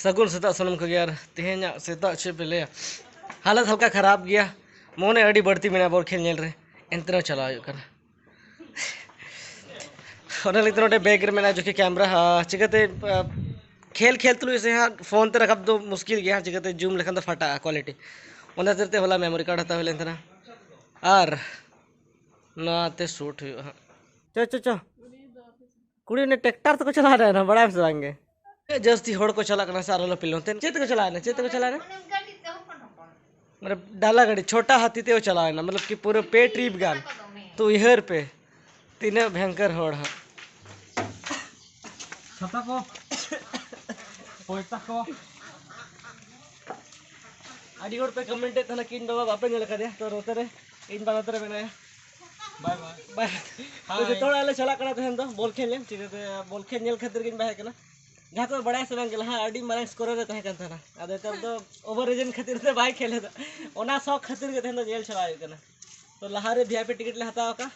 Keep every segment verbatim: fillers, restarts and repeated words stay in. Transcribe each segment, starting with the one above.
ᱥᱟᱹᱜᱩᱱ ᱥᱮᱛᱟᱜ ᱥᱟᱱᱟᱢ ᱠᱚᱜᱮ᱾ ᱟᱨ ᱛᱮᱦᱮᱧᱟᱜ ᱥᱮᱛᱟᱜ ᱪᱮᱫ ᱯᱮ ᱞᱟᱹᱭᱟ, ᱦᱟᱞᱚᱛ ᱦᱟᱞᱠᱟ ᱠᱷᱟᱨᱟᱯ ᱜᱮᱭᱟ, ᱢᱚᱱᱮ ᱟᱹᱰᱤ ᱵᱟᱹᱲᱛᱤ ᱢᱮᱱᱟᱜᱼᱟ ᱵᱚᱞ ᱠᱷᱮᱞ ᱧᱮᱞ ᱨᱮ, ᱮᱱᱛᱮ ᱨᱮᱦᱚᱸ ᱪᱟᱞᱟᱣ ᱦᱩᱭᱩᱜ ᱠᱟᱱᱟ᱾ ᱚᱱᱟ ᱞᱟᱹᱜᱤᱫ ᱛᱮ ᱱᱚᱰᱮ ᱵᱮᱜᱽ ᱨᱮ ᱢᱮᱱᱟᱜᱼᱟ ᱡᱚᱠᱷᱮ ᱠᱮᱢᱨᱟ᱾ ᱟᱨ ᱪᱤᱠᱟᱹᱛᱮ, ᱟᱨ, ᱠᱷᱮᱞ ᱠᱷᱮᱞ ᱛᱩᱞᱩᱡ ᱥᱮ ᱦᱟᱸᱜ ᱯᱷᱳᱱ ᱛᱮ ᱨᱟᱠᱟᱵ ᱫᱚ ᱢᱩᱥᱠᱤᱞ ᱜᱮᱭᱟ, ᱪᱤᱠᱟᱹᱛᱮ ᱡᱩᱢ ᱞᱮᱠᱷᱟᱱ ᱫᱚ ᱯᱷᱟᱴᱟᱜᱼᱟ ᱠᱳᱣᱟᱞᱤᱴᱤ᱾ ᱚᱱᱟ ᱠᱷᱟᱹᱛᱤᱨ ᱛᱮ ᱦᱚᱞᱟ ᱢᱮᱢᱳᱨᱤ ᱠᱟᱨᱰ ᱦᱟᱛᱟᱣ ᱦᱩᱭ ᱞᱮᱱ ᱛᱟᱦᱮᱱᱟ, ᱟᱨ ᱱᱚᱣᱟᱛᱮ ᱥᱩᱴ ᱦᱩᱭᱩᱜᱼᱟ ᱦᱟᱸᱜ᱾ ᱪᱚ ᱪᱚ ᱪᱚ, ᱠᱩᱲᱤ ᱚᱱᱮ ᱴᱨᱟᱠᱴᱟᱨ ᱛᱮᱠᱚ ᱪᱟᱞᱟᱣ ᱮᱱᱟ, ᱵᱟᱲᱟᱭ ᱯᱮ ᱥᱮ ᱵᱟᱝ ᱜᱮ? ᱡᱟᱹᱥᱛᱤ ᱦᱚᱲ ᱠᱚ ᱪᱟᱞᱟᱜ ᱠᱟᱱᱟ ᱥᱮ ᱟᱨ ᱟᱞᱚᱯᱮ ᱞᱚᱱᱛᱮᱱ᱾ ᱪᱮᱫ ᱛᱮᱠᱚ ᱪᱟᱞᱟᱣ ᱮᱱᱟ? ᱪᱮᱫ ᱛᱮᱠᱚ ᱪᱟᱞᱟᱣ ᱮᱱᱟ? ᱢᱟᱱᱮ ᱰᱟᱞᱟ ᱜᱟᱹᱰᱤ, ᱪᱷᱳᱴᱟ ᱦᱟᱹᱛᱤ ᱛᱮᱠᱚ ᱪᱟᱞᱟᱣ ᱮᱱᱟ, ᱢᱚᱛᱞᱚᱵ ᱠᱤ ᱯᱩᱨᱟᱹ ᱯᱮ ᱴᱨᱤᱯ ᱜᱟᱱ᱾ ᱛᱚ ᱩᱭᱦᱟᱹᱨ ᱯᱮ, ᱛᱤᱱᱟᱹᱜ ᱵᱷᱚᱭᱚᱝᱠᱚᱨ ᱦᱚᱲ ᱦᱟᱸᱜ᱾ ᱪᱷᱟᱛᱟ ᱠᱚ, ᱯᱚᱭᱛᱟ ᱠᱚ᱾ ᱟᱹᱰᱤ ᱦᱚᱲ ᱯᱮ ᱠᱚᱢᱮᱱᱴ ᱮᱫ ᱛᱟᱦᱮᱱᱟ ᱠᱤ ᱤᱧ ᱵᱟᱵᱟ ᱵᱟᱯᱮ ᱧᱮᱞ ᱟᱠᱟᱫᱮᱭᱟ, ᱛᱚ ᱱᱚᱛᱮ ᱨᱮ ᱤᱧ ᱵᱟ ᱱᱚᱛᱮ ᱨᱮ ᱢᱮᱱᱟᱭᱟ᱾ ᱵᱟᱭ ᱵᱟᱭ᱾ ᱵᱟᱭ᱾ ᱛᱚ ᱦᱟᱭ᱾ ᱡᱚᱛᱚ ᱦᱚᱲ ᱟᱞᱮ ᱪᱟᱞᱟᱜ ᱠᱟᱱᱟ ᱛᱟᱦᱮᱱ ᱫᱚ ᱵᱚᱞ ᱠᱷᱮᱞ ᱧᱮᱞ, ᱪᱤᱠᱟᱹᱛᱮ ᱵᱚᱞ ᱠᱷᱮᱞ ᱧᱮᱞ ᱠᱷᱟᱹᱛᱤᱨ ᱜᱤᱧ ᱵᱟᱦᱮᱸ ᱠᱟᱱᱟ᱾ ᱡᱟᱦᱟᱸ ᱠᱚ ᱵᱟᱲᱟᱭᱟ ᱥᱮ ᱵᱟᱝ ᱜᱮ, ᱞᱟᱦᱟ ᱟᱹᱰᱤ ᱢᱟᱨᱟᱝ ᱥᱠᱳᱨᱟᱨ ᱮ ᱛᱟᱦᱮᱸ ᱠᱟᱱ ᱛᱟᱦᱮᱱᱟ, ᱟᱫᱚ ᱱᱮᱛᱟᱨ ᱫᱚ ᱳᱵᱷᱟᱨ ᱨᱤᱡᱮᱱ ᱠᱷᱟᱹᱛᱤᱨ ᱛᱮ ᱵᱟᱭ ᱠᱷᱮᱞ ᱮᱫᱟ᱾ ᱚᱱᱟ ᱥᱚᱠ ᱠᱷᱟᱹᱛᱤᱨ ᱜᱮ ᱛᱮᱦᱮᱧ ᱫᱚ ᱧᱮᱞ ᱪᱟᱞᱟᱣ ᱦᱩᱭᱩᱜ ᱠᱟᱱᱟ᱾ ᱛᱚ ᱞᱟᱦᱟᱨᱮ ᱵᱷᱤ ᱟᱭ ᱯᱤ ᱴᱤᱠᱤᱴ ᱞᱮ ᱦᱟᱛᱟᱣ ᱟᱠᱟᱫ᱾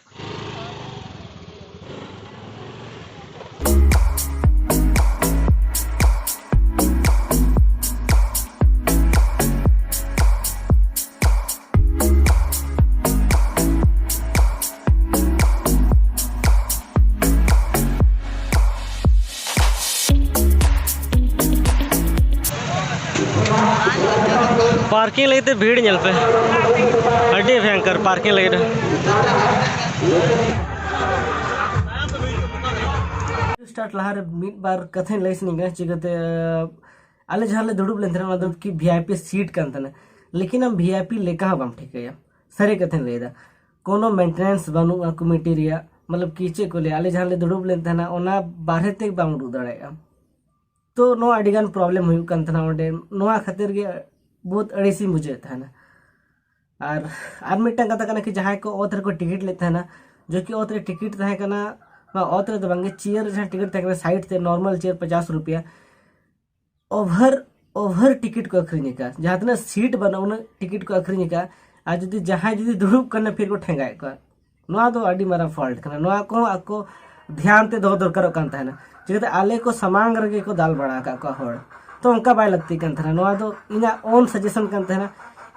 ᱯᱟᱨᱠᱤᱝ ᱞᱟᱹᱜᱤᱫ ᱛᱮ ᱵᱷᱤᱲ ᱧᱮᱞ ᱯᱮ, ᱟᱹᱰᱤ ᱵᱷᱚᱭᱚᱝᱠᱚᱨ ᱯᱟᱨᱠᱤᱝ ᱞᱟᱹᱜᱤᱫ᱾ ᱥᱴᱟᱨᱴ ᱞᱟᱦᱟᱨᱮ ᱢᱤᱫ ᱵᱟᱨ ᱠᱟᱛᱷᱟᱧ ᱞᱟᱹᱭ ᱥᱟᱱᱟᱧ ᱠᱟᱱᱟ, ᱪᱤᱠᱟᱹᱛᱮ ᱟᱞᱮ ᱡᱟᱦᱟᱸ ᱞᱮ ᱫᱩᱲᱩᱵ ᱞᱮᱱ ᱛᱟᱦᱮᱱᱟ, ᱚᱱᱟ ᱫᱚ ᱠᱤ ᱵᱷᱤ ᱟᱭ ᱯᱤ ᱥᱤᱴ ᱠᱟᱱ ᱛᱟᱦᱮᱱᱟ, ᱞᱮᱠᱤᱱ ᱟᱢ ᱵᱷᱤ ᱟᱭ ᱯᱤ ᱞᱮᱠᱟ ᱦᱚᱸ ᱵᱟᱢ ᱴᱷᱤᱠᱟᱹᱭᱟ᱾ ᱥᱟᱹᱨᱤ ᱠᱟᱛᱷᱟᱧ ᱞᱟᱹᱭᱫᱟ, ᱠᱳᱱᱳ ᱢᱮᱱᱴᱮᱱᱮᱱᱥ ᱵᱟᱹᱱᱩᱜᱼᱟ ᱠᱚᱢᱤᱴᱤ ᱨᱮᱭᱟᱜ, ᱢᱚᱛᱞᱚᱵ ᱠᱤ ᱪᱮᱫ ᱠᱚ ᱞᱟᱹᱭᱟ, ᱟᱞᱮ ᱡᱟᱦᱟᱸ ᱞᱮ ᱫᱩᱲᱩᱵ ᱞᱮᱱ ᱛᱟᱦᱮᱱᱟ, ᱚᱱᱟ ᱵᱟᱨᱦᱮ ᱛᱮ ᱵᱟᱢ ᱩᱰᱩᱠ ᱫᱟᱲᱮᱭᱟᱜᱼᱟ᱾ ᱛᱚ ᱱᱚᱣᱟ ᱟᱹᱰᱤᱜᱟᱱ ᱯᱨᱚᱵᱞᱮᱢ ᱦᱩᱭᱩᱜ ᱠᱟᱱ ᱛᱟᱦᱮᱱᱟ ᱚᱸᱰᱮ, ᱱᱚᱣᱟ ᱠᱷᱟᱹᱛᱤᱨ ᱜᱮ ᱵᱚᱦᱩᱛ ᱟᱹᱲᱤᱥᱤᱧ ᱵᱩᱡᱷᱟᱹᱣᱮᱫ ᱛᱟᱦᱮᱱᱟ᱾ ᱟᱨ ᱟᱨ ᱢᱤᱫᱴᱟᱝ ᱠᱟᱛᱷᱟ ᱠᱟᱱᱟ ᱠᱤ ᱡᱟᱦᱟᱸᱭ ᱠᱚ ᱚᱛ ᱨᱮᱠᱚ ᱴᱤᱠᱤᱴ ᱞᱮᱫ ᱛᱟᱦᱮᱱᱟ, ᱡᱚᱠᱤ ᱚᱛ ᱨᱮ ᱴᱤᱠᱤᱴ ᱛᱟᱦᱮᱸ ᱠᱟᱱᱟ, ᱵᱟᱝ, ᱚᱛ ᱨᱮᱫᱚ ᱵᱟᱝᱜᱮ, ᱪᱮᱭᱟᱨ ᱡᱟᱦᱟᱸ ᱴᱤᱠᱤᱴ ᱛᱟᱦᱮᱸ ᱠᱟᱱᱟ ᱥᱟᱭᱤᱰ ᱛᱮ, ᱱᱚᱨᱢᱟᱞ ᱪᱮᱭᱟᱨ ᱯᱚᱪᱟᱥ ᱨᱩᱯᱤᱭᱟ, ᱳᱵᱷᱟᱨ ᱳᱵᱷᱟᱨ ᱴᱤᱠᱤᱴ ᱠᱚ ᱟᱹᱠᱷᱨᱤᱧ ᱟᱠᱟᱫᱼᱟ᱾ ᱡᱟᱦᱟᱸ ᱛᱤᱱᱟᱹᱜ ᱥᱤᱴ ᱵᱟᱹᱱᱩᱜᱼᱟ ᱩᱱᱟᱹᱜ ᱴᱤᱠᱤᱴ ᱠᱚ ᱟᱹᱠᱷᱨᱤᱧ ᱟᱠᱟᱫᱼᱟ᱾ ᱟᱨ ᱡᱩᱫᱤ ᱡᱟᱦᱟᱸᱭ ᱡᱩᱫᱤ ᱫᱩᱲᱩᱵ ᱠᱟᱱᱟ ᱯᱷᱤᱨ ᱠᱚ ᱴᱷᱮᱸᱜᱟᱭᱮᱫ ᱠᱚᱣᱟ, ᱱᱚᱣᱟ ᱫᱚ ᱟᱹᱰᱤ ᱢᱟᱨᱟᱝ ᱯᱷᱚᱞᱴ ᱠᱟᱱᱟ᱾ ᱱᱚᱣᱟ ᱠᱚᱦᱚᱸ ᱟᱠᱚ ᱫᱷᱮᱭᱟᱱ ᱛᱮ ᱫᱚᱦᱚ ᱫᱚᱨᱠᱟᱨᱚᱜ ᱠᱟᱱ ᱛᱟᱦᱮᱱᱟ᱾ ᱪᱤᱠᱟᱹᱛᱮ ᱟᱞᱮ ᱠᱚ ᱥᱟᱢᱟᱝ ᱨᱮᱜᱮ ᱠᱚ ᱫᱟᱞ ᱵᱟᱲᱟ ᱟᱠᱟᱫ ᱠᱚᱣᱟ ᱦᱚᱲ᱾ ᱛᱚ ᱚᱱᱠᱟ ᱵᱟᱭ ᱞᱟᱹᱠᱛᱤ ᱠᱟᱱ ᱛᱟᱦᱮᱱᱟ᱾ ᱱᱚᱣᱟ ᱫᱚ ᱤᱧᱟᱹᱜ own suggestion ᱠᱟᱱ ᱛᱟᱦᱮᱱᱟ᱾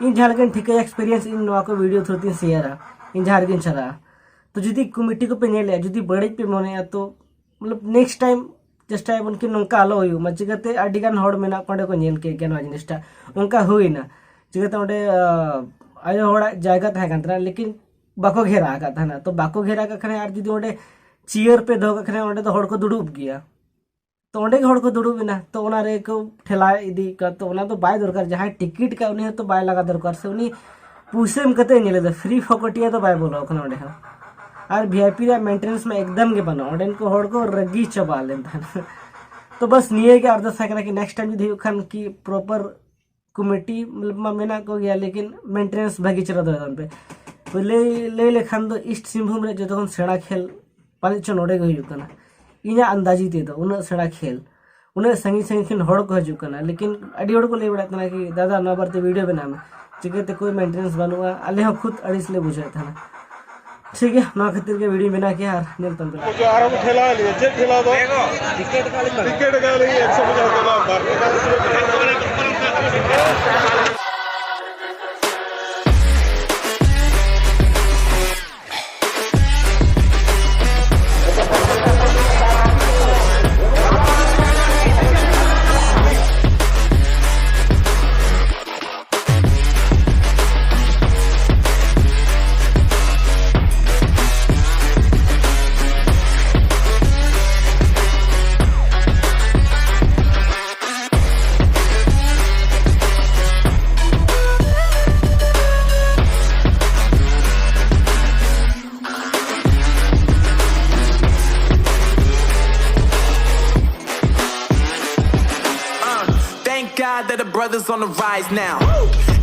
ᱤᱧ ᱡᱟᱦᱟᱸ ᱞᱮᱠᱟᱧ ᱴᱷᱤᱠᱟᱹᱭᱟ, experience, ᱤᱧ ᱱᱚᱣᱟ ᱠᱚ video through ᱛᱤᱧ ᱥᱮᱭᱟᱨᱟ, ᱤᱧ ᱡᱟᱦᱟᱸ ᱨᱮᱜᱮᱧ ᱪᱟᱞᱟᱜᱼᱟ᱾ ᱛᱚ ᱡᱩᱫᱤ ᱠᱚᱢᱤᱴᱤ ᱠᱚᱯᱮ ᱧᱮᱞᱮᱜᱼᱟ, ᱡᱩᱫᱤ ᱵᱟᱹᱲᱤᱡ ᱯᱮ ᱢᱚᱱᱮᱭᱟ, ᱛᱚ ᱢᱚᱛᱞᱚᱵ next time ᱪᱮᱥᱴᱟᱭᱟᱵᱚᱱ ᱠᱤ ᱱᱚᱝᱠᱟ ᱟᱞᱚ ᱦᱩᱭᱩᱜ ᱢᱟ᱾ ᱪᱤᱠᱟᱹᱛᱮ ᱟᱹᱰᱤ ᱜᱟᱱ ᱦᱚᱲ ᱢᱮᱱᱟᱜ ᱠᱚᱣᱟ ᱚᱸᱰᱮ ᱠᱚ ᱧᱮᱞ ᱠᱮᱫ ᱜᱮᱭᱟ ᱱᱚᱣᱟ ᱡᱤᱱᱤᱥᱴᱟ, ᱚᱱᱠᱟ ᱦᱩᱭᱱᱟ᱾ ᱪᱤᱠᱟᱹᱛᱮ ᱚᱸᱰᱮ, ᱟᱸ, ᱟᱭᱳ ᱦᱚᱲᱟᱜ ᱡᱟᱭᱜᱟ ᱛᱟᱦᱮᱸ ᱠᱟᱱ ᱛᱟᱦᱮᱱᱟ, ᱞᱮᱠᱤᱱ ᱵᱟᱠᱚ ᱜᱷᱮᱨᱟ ᱟᱠᱟᱫ ᱛᱟᱦᱮᱱᱟ᱾ ᱛᱚ ᱵᱟᱠᱚ ᱜᱷᱮᱨᱟ ᱟᱠᱟᱫ ᱠᱷᱟᱱ ᱟᱨ ᱡᱩᱫᱤ ᱚᱸᱰᱮ chair ᱯᱮ ᱫᱚᱦᱚ ᱠᱟᱜ ᱠᱷᱟᱱ ᱚᱸᱰᱮ ᱫᱚ ᱦᱚᱲ ᱠᱚ ᱫᱩᱲᱩᱵ ᱜᱮᱭᱟ᱾ ᱛᱚ ᱚᱸᱰᱮ ᱜᱮ ᱦᱚᱲ ᱠᱚ ᱫᱩᱲᱩᱵ ᱮᱱᱟ, ᱛᱚ ᱚᱱᱟ ᱨᱮ ᱠᱚ ᱴᱷᱮᱞᱟᱣ ᱤᱫᱤᱭᱮᱫ ᱠᱚᱣᱟ᱾ ᱛᱚ ᱚᱱᱟ ᱫᱚ ᱵᱟᱭ ᱫᱚᱨᱠᱟᱨ, ᱡᱟᱦᱟᱸᱭ ᱴᱤᱠᱤᱴ ᱠᱟᱜ ᱩᱱᱤ ᱦᱚᱸᱛᱚ ᱵᱟᱭ ᱞᱟᱜᱟ ᱫᱚᱨᱠᱟᱨ, ᱥᱮ ᱩᱱᱤ ᱯᱩᱭᱥᱟᱹ ᱮᱢ ᱠᱟᱛᱮ ᱧᱮᱞᱮᱫᱟ, free ᱯᱷᱚᱠᱚᱴᱤᱭᱟ ᱫᱚ ᱵᱟᱭ ᱵᱚᱞᱚ ᱠᱟᱱᱟ ᱚᱸᱰᱮ ᱦᱚᱸ᱾ ᱟᱨ VIP ᱨᱮᱭᱟᱜ maintenance ᱢᱟ ᱮᱠᱫᱚᱢ ᱜᱮ ᱵᱟᱹᱱᱩᱜᱼᱟ, ᱚᱸᱰᱮᱱ ᱠᱚ ᱦᱚᱲ ᱠᱚ ᱨᱟᱹᱜᱤ ᱪᱟᱵᱟ ᱞᱮᱱ ᱛᱟᱦᱮᱱᱟ᱾ ᱛᱚ ᱵᱟᱥ ᱱᱤᱭᱟᱹ ᱜᱮ ᱟᱨᱫᱟᱥ ᱛᱟᱦᱮᱸ ᱠᱟᱱᱟ ᱠᱤ next time ᱡᱩᱫᱤ ᱦᱩᱭᱩᱜ ᱠᱷᱟᱱ ᱠᱤ proper ᱠᱚᱢᱤᱴᱤ ᱢᱟ ᱢᱮᱱᱟᱜ ᱠᱚᱜᱮᱭᱟ, ᱞᱮᱠᱤᱱ maintenance ᱵᱷᱟᱹᱜᱤ ᱪᱮᱦᱨᱟ ᱫᱚᱦᱚᱭ ᱛᱟᱵᱚᱱ ᱯᱮ᱾ ᱞᱟᱹᱭ, ᱞᱟᱹᱭ ᱞᱮᱠᱷᱟᱱ ᱫᱚ ᱤᱥᱴ ᱥᱤᱝᱵᱷᱩᱢ ᱨᱮ ᱡᱚᱛᱚ ᱠᱷᱚᱱ ᱥᱮᱬᱟ ᱠᱷᱮᱞ ᱯᱟᱞᱮᱫ ᱪᱚ ᱱᱚᱰᱮ ᱜᱮ ᱦᱩᱭᱩᱜ ᱠᱟᱱᱟ, ᱤᱧᱟᱹᱜ ᱟᱱᱫᱟᱡᱤ ᱛᱮᱫᱚ᱾ ᱩᱱᱟᱹᱜ ᱥᱮᱬᱟ ᱠᱷᱮᱞ, ᱩᱱᱟᱹᱜ ᱥᱟᱺᱜᱤᱧ ᱥᱟᱺᱜᱤᱧ ᱠᱷᱚᱱ ᱦᱚᱲ ᱠᱚ ᱦᱤᱡᱩᱜ ᱠᱟᱱᱟ, ᱞᱮᱠᱤᱱ ᱟᱹᱰᱤ ᱦᱚᱲ ᱠᱚ ᱞᱟᱹᱭ ᱵᱟᱲᱟᱭᱮᱫ ᱛᱟᱦᱮᱱᱟ ᱠᱤ, "ᱫᱟᱫᱟ, ᱱᱚᱣᱟ ᱵᱟᱨᱮᱛᱮ video ᱵᱮᱱᱟᱣ ᱢᱮ", ᱪᱤᱠᱟᱹᱛᱮ ᱠᱳᱭ maintenance ᱵᱟᱹᱱᱩᱜᱼᱟ, ᱟᱞᱮ ᱦᱚᱸ ᱠᱷᱩᱫ ᱟᱹᱲᱤᱥ ᱞᱮ ᱵᱩᱡᱷᱟᱹᱣᱮᱫ ᱛᱟᱦᱮᱱᱟ᱾ ᱴᱷᱤᱠ ᱜᱮᱭᱟ, ᱱᱚᱣᱟ ᱠᱷᱟᱹᱛᱤᱨ ᱜᱮ video ᱵᱮᱱᱟᱣ ᱠᱮᱭᱟ ᱟᱨ ᱧᱮᱞ ᱛᱟᱵᱚᱱ ᱯᱮ᱾ ᱟᱨᱚ ᱠᱚ ᱴᱷᱮᱞᱟᱣ ᱞᱮᱭᱟ᱾ ᱪᱮᱫ ᱴᱷᱮᱞᱟᱣ ᱫᱚ? ᱴᱤᱠᱤᱴ ᱮᱠᱟᱞᱤᱧ ᱵᱟᱝ᱾ ᱴᱤᱠᱤᱴ ᱮᱠᱟᱞᱤᱧ ᱮᱠᱥᱚ ᱯᱚᱧᱪᱟᱥ ᱴᱟᱠᱟ ᱵᱟᱨ᱾ Uh, thank God that the brothers on the rise now.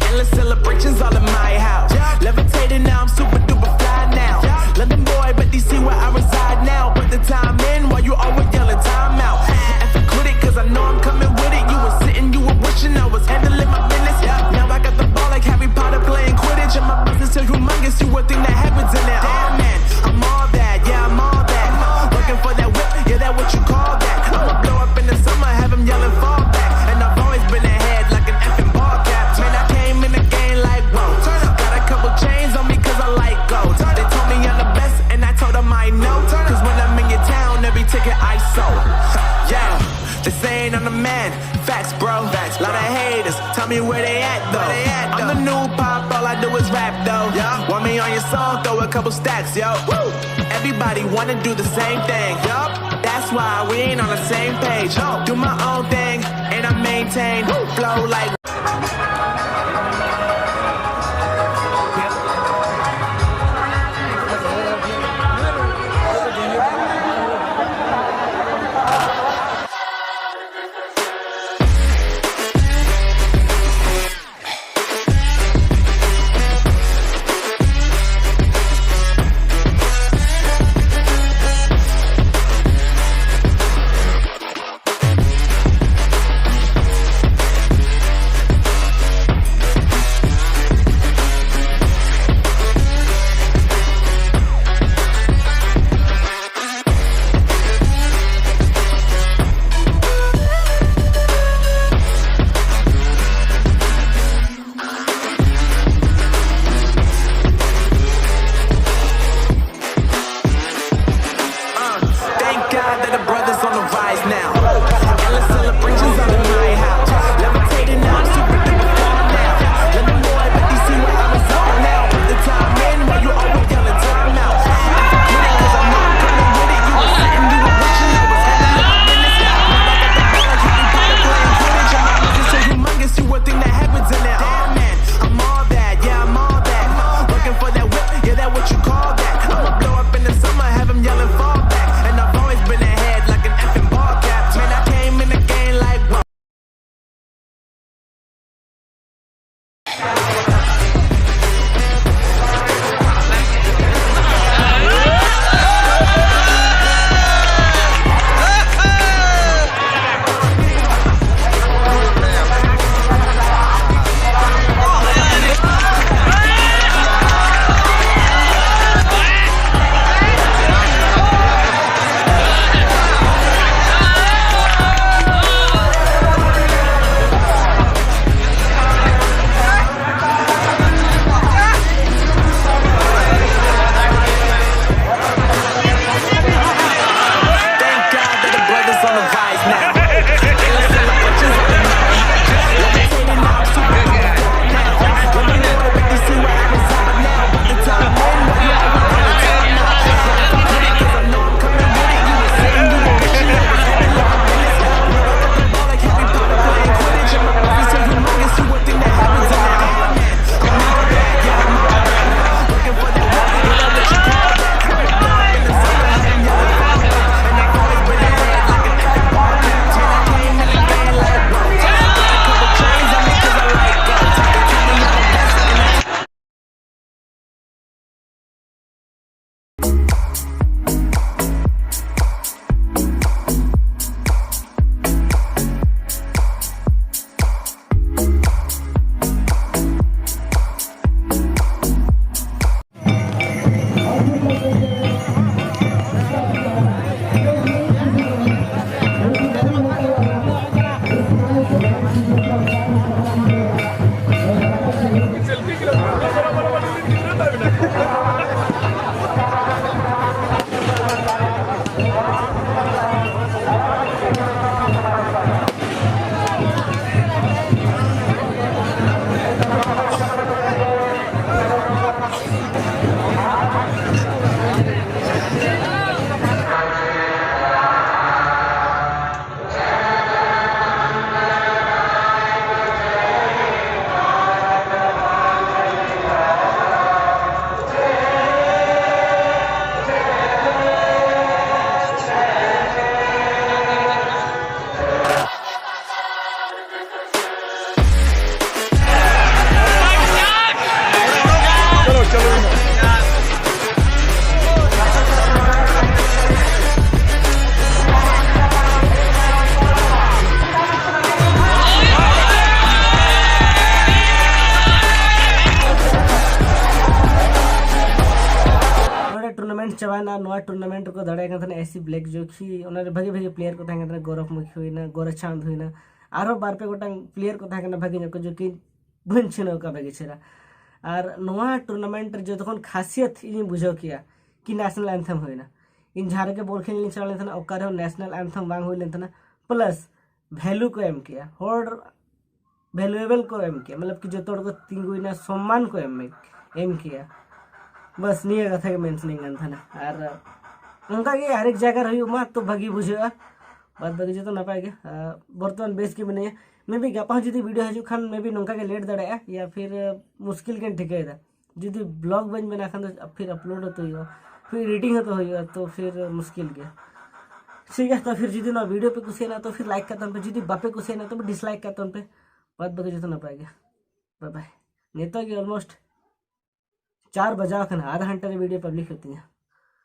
Endless celebrations all in my house. Levitating now, I'm super duper fly now. London boy, but D C where I reside now. Put the time in while you always yelling time out. And for quit it, cause I know I'm coming with it. You were sitting, you were wishing I was handling my business. Now I got the ball like Harry Potter playing Quidditch. And my business too humongous, you would think that heaven's in it. Oh man, I'm all that, yeah, I'm all that. Looking for that whip, yeah, that what you call that. I'ma blow up in the summer, have 'em yelling fall back. And Rap though, yeah. Want me on your song? Throw a couple stacks, yo. Woo! Everybody wanna do the same thing, yup. That's why we ain't on the same page. Yo, do my own thing and I maintain. Woo! Flow like ᱪᱟᱵᱟᱭᱮᱱᱟ᱾ ᱱᱚᱣᱟ tournament ᱨᱮᱠᱚ ᱫᱟᱲᱮᱭᱟᱜ ᱠᱟᱱ ᱛᱟᱦᱮᱱᱟ AC black ᱡᱳᱠᱷᱤ, ᱚᱱᱟ ᱨᱮ ᱵᱷᱟᱜᱤ ᱵᱷᱟᱜᱤ ᱯᱞᱮᱭᱟᱨ ᱠᱚ ᱛᱟᱦᱮᱸ ᱠᱟᱱ ᱛᱟᱦᱮᱱᱟ, ᱜᱚᱨᱚᱵ ᱢᱩᱠᱷᱤ ᱦᱩᱭᱱᱟ, ᱜᱳᱨᱟᱪᱟᱸᱫᱽ ᱦᱩᱭᱱᱟ, ᱟᱨᱦᱚᱸ ᱵᱟᱨ ᱯᱮ ᱜᱚᱴᱟᱝ ᱯᱞᱮᱭᱟᱨ ᱠᱚ ᱛᱟᱦᱮᱸ ᱠᱟᱱᱟ ᱵᱷᱟᱜᱤ ᱧᱚᱜ ᱠᱚ, ᱡᱳᱠᱤ ᱵᱟᱹᱧ ᱪᱷᱤᱱᱟᱹᱣ ᱠᱟᱜ ᱵᱷᱟᱜᱤ ᱪᱮᱦᱨᱟ᱾ ᱟᱨ ᱱᱚᱣᱟ ᱴᱩᱨᱱᱟᱢᱮᱱᱴ ᱨᱮ ᱡᱚᱛᱚ ᱠᱷᱚᱱ ᱠᱷᱟᱥᱤᱭᱟᱛ ᱤᱧᱤᱧ ᱵᱩᱡᱷᱟᱹᱣ ᱠᱮᱜᱼᱟ ᱠᱤ ᱱᱮᱥᱱᱟᱞ ᱮᱱᱛᱷᱮᱢ ᱦᱩᱭᱱᱟ᱾ ᱤᱧ ᱡᱟᱦᱟᱸ ᱨᱮᱜᱮ ᱵᱚᱞ ᱠᱷᱮᱞ ᱞᱤᱧ ᱪᱟᱞᱟᱣ ᱞᱮᱱ ᱛᱟᱦᱮᱱᱟ, ᱚᱠᱟ ᱨᱮᱦᱚᱸ ᱱᱮᱥᱱᱟᱞ ᱮᱱᱛᱷᱮᱢ ᱵᱟᱝ ᱦᱩᱭ ᱞᱮᱱ ᱛᱟᱦᱮᱱᱟ, ᱯᱞᱟᱥ ᱵᱷᱮᱞᱩ ᱠᱚ ᱮᱢ ᱠᱮᱜᱼᱟ, ᱦᱚᱲ ᱵᱷᱮᱞᱩᱭᱮᱵᱮᱞ ᱠᱚ ᱮᱢ ᱠᱮᱜᱼᱟ, ᱢᱚᱛᱞᱚᱵ ᱠᱤ ᱡᱚᱛᱚ ᱦᱚᱲ ᱠᱚ ᱛᱤᱸᱜᱩᱭᱮᱱᱟ, ᱥᱚᱢᱢᱟᱱ ᱠᱚ ᱮᱢ ᱮᱢ ᱠᱮᱜᱼᱟ᱾ ᱵᱟᱥ ᱱᱤᱭᱟᱹ ᱠᱟᱛᱷᱟ ᱜᱮ ᱢᱮᱱ ᱥᱟᱱᱟᱧ ᱠᱟᱱ ᱛᱟᱦᱮᱱᱟ᱾ ᱟᱨ ᱚᱱᱠᱟ ᱜᱮ ᱦᱟᱨᱮᱠ ᱡᱟᱭᱜᱟ ᱨᱮ ᱦᱩᱭᱩᱜ ᱢᱟ, ᱛᱚ ᱵᱷᱟᱹᱜᱤ ᱵᱩᱡᱷᱟᱹᱜᱼᱟ᱾ ᱵᱟᱫ ᱵᱟᱹᱠᱤ ᱡᱚᱛᱚ ᱱᱟᱯᱟᱭ ᱜᱮ᱾ ᱟᱨ ᱵᱚᱨᱛᱚᱢᱟᱱ ᱵᱮᱥ ᱜᱮ ᱢᱤᱱᱟᱹᱧᱟ᱾ ᱢᱮ ᱵᱤ ᱜᱟᱯᱟ ᱦᱚᱸ ᱡᱩᱫᱤ ᱵᱷᱤᱰᱤᱭᱳ ᱦᱤᱡᱩᱜ ᱠᱷᱟᱱ, ᱢᱮ ᱵᱤ ᱱᱚᱝᱠᱟ ᱜᱮ ᱞᱮᱴ ᱫᱟᱲᱮᱭᱟᱜᱼᱟ, ᱭᱟ ᱯᱷᱤᱨ ᱢᱩᱥᱠᱤᱞ ᱜᱮᱧ ᱴᱷᱤᱠᱟᱹᱭᱮᱫᱟ᱾ ᱡᱩᱫᱤ ᱵᱞᱚᱜ ᱵᱟᱹᱧ ᱵᱮᱱᱟᱣ ᱠᱷᱟᱱ ᱫᱚ ᱯᱷᱤᱨ ᱟᱯᱞᱳᱰ ᱦᱚᱸᱛᱚ ᱦᱩᱭᱩᱜᱼᱟ, ᱯᱷᱤᱨ ᱮᱰᱤᱴᱤᱝ ᱦᱚᱸᱛᱚ ᱦᱩᱭᱩᱜᱼᱟ, ᱛᱚ ᱯᱷᱤᱨ ᱢᱩᱥᱠᱤᱞ ᱜᱮᱭᱟ᱾ ᱴᱷᱤᱠ ᱜᱮᱭᱟ, ᱛᱚ ᱯᱷᱤᱨ ᱡᱩᱫᱤ ᱱᱚᱣᱟ ᱵᱷᱤᱰᱤᱭᱳ ᱯᱮ ᱠᱩᱥᱤᱭᱟᱜᱼᱟ ᱛᱚ ᱯᱷᱤᱨ ᱞᱟᱭᱤᱠ ᱠᱟᱜ ᱛᱟᱵᱚᱱ ᱯᱮ, ᱡᱩᱫᱤ ᱵᱟᱯᱮ ᱠᱩᱥᱤᱭᱟᱜᱼᱟ ᱛᱚᱵᱮ ᱰᱤᱥᱞᱟᱭᱤᱠ ᱠᱟᱜ ᱛᱟᱵᱚᱱ ᱯᱮ᱾ ᱵᱟᱫ ᱵᱟᱹᱠᱤ ᱡᱚᱛᱚ ᱱᱟᱯᱟᱭ ᱜᱮ᱾ ᱵᱟᱭ ᱵᱟᱭ᱾ ᱱᱤᱛᱚᱜ ᱜᱮ ᱚᱞᱢᱳᱥᱴ ᱪᱟᱨ ᱵᱟᱡᱟᱣ ᱠᱟᱱᱟ, ᱟᱫᱷᱟ ᱜᱷᱚᱱᱴᱟ ᱨᱮ ᱵᱷᱤᱰᱤᱭᱳ ᱯᱟᱵᱽᱞᱤᱠ ᱦᱩᱭᱩᱜ ᱛᱤᱧᱟ᱾